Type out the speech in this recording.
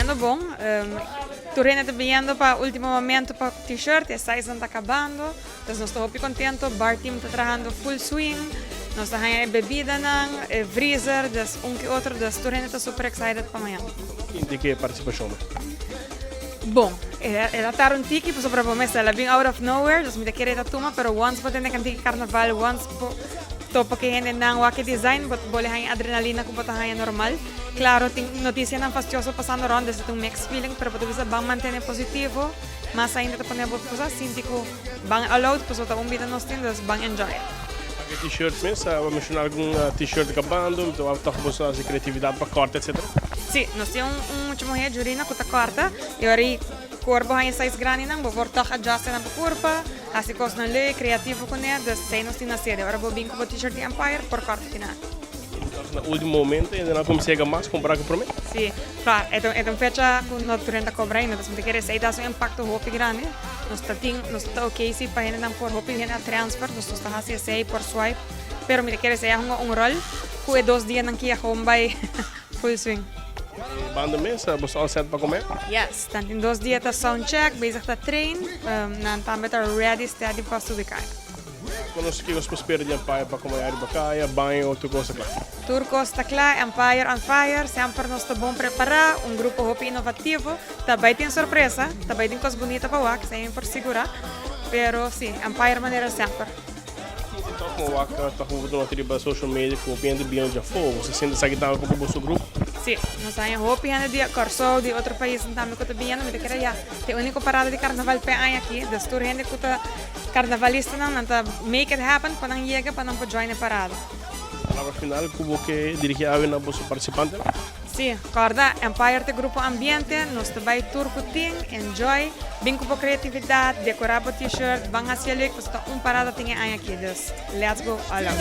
bayendo bon. Tur hende ta biniendo pa ultimo momento pa t-shirt, e sizenan ta kabando. Entonces nos ta hopi contento, bar team ta trahando full swing, nos ta haña e bebidanan, e vriezer, des un ki otro, des tur hende ta super excited pa mañan. Sinti ki e partisipashon mes? Bon, el a tarda un tiki pasobra bo mester el a bin out of nowhere, dus mi ta kere e ta tuma, pero once bo tende kanti ki karnaval, once bo topa ku e hendenan, wak e design, bo bo le haña adrenalina ku bo ta haña normal. Klaro tin notisianan fastioso pasando rond, dus e ta un mixed feeling, pero bo ta bisa ban mantene positivo. Mas ainda ta pone bo cosa sinti cu ban all out pasobra ta un bida nos tin dus ban enjoy it. Paga e t-shirt mes, bo a menciona algun t-shirt cabando, mi ta wak toch boso haci creatividad pa corta etc. Si, nos tin un mucha muher Jurina cu ta corta y ora y cor bo haña size grandinan bo por toch adjust nan pa curpa, haci cosnan leuk, creativo cune, dus esey nos tin na sede. Ora bo bin cu bo t-shirt di Empire por corta kinan. Entonces na ultimo momento e nan a cuminsa yega mas compara cu prome? Si, claro, e ta e ta un fecha cu no tur hende ta cobra ainda, dus mi ta kere esey ta haci un impacto hopi grandi. Nos ta tin, nos ta ok si pa hendenan por hopi hende a transfer, dus nos ta haci esey por swipe, pero mi ta kere esey a hunga un rol cu e dos dianan ki a gewoon bay full swing. E banda mes, bo sta all set pa come? Yes, nan tin dos dia ta sound check, bezig ta train, nan tambe ta ready steady pa subi caya. Konos kiko nos por spera di Empire pa komo ya riba kaya, baño, tur kos ta kla? Tur kos ta kla, Empire on fire, semper nos ta bon prepará, un grupo hopi inovativo, ta bai tin sorpresa, ta bai tin kos bunita pa wak, esei mi por sigurá, pero si, Empire manera semper. Sinti tòg mo wak ta hopi ta nota riba social media ku hopi hende bini dja afó, bo sa sinti esaki tambe pa ku boso grupo? Si, nos haña hopi hende di Kòrsou, di otro paisnan tambe ku ta bini, mi ta kere ya, ta e úniko parada di karnaval p'e aña aki, dus tur hende ku ta. Carnavalistanan nan ta make it happen pa nan yega pa nan por join e parada. Palabra final ku bo ke dirigi awe na boso partisipantenan? Sí, kòrda Empire ta grupo ambiente, nos ta bai tur ku tin, enjoy, bin ku bo kreatividat, dekorá bo t-shirt, ban hasi e leuk pasobra ta un parada tin e aña aki, dus let's go all out.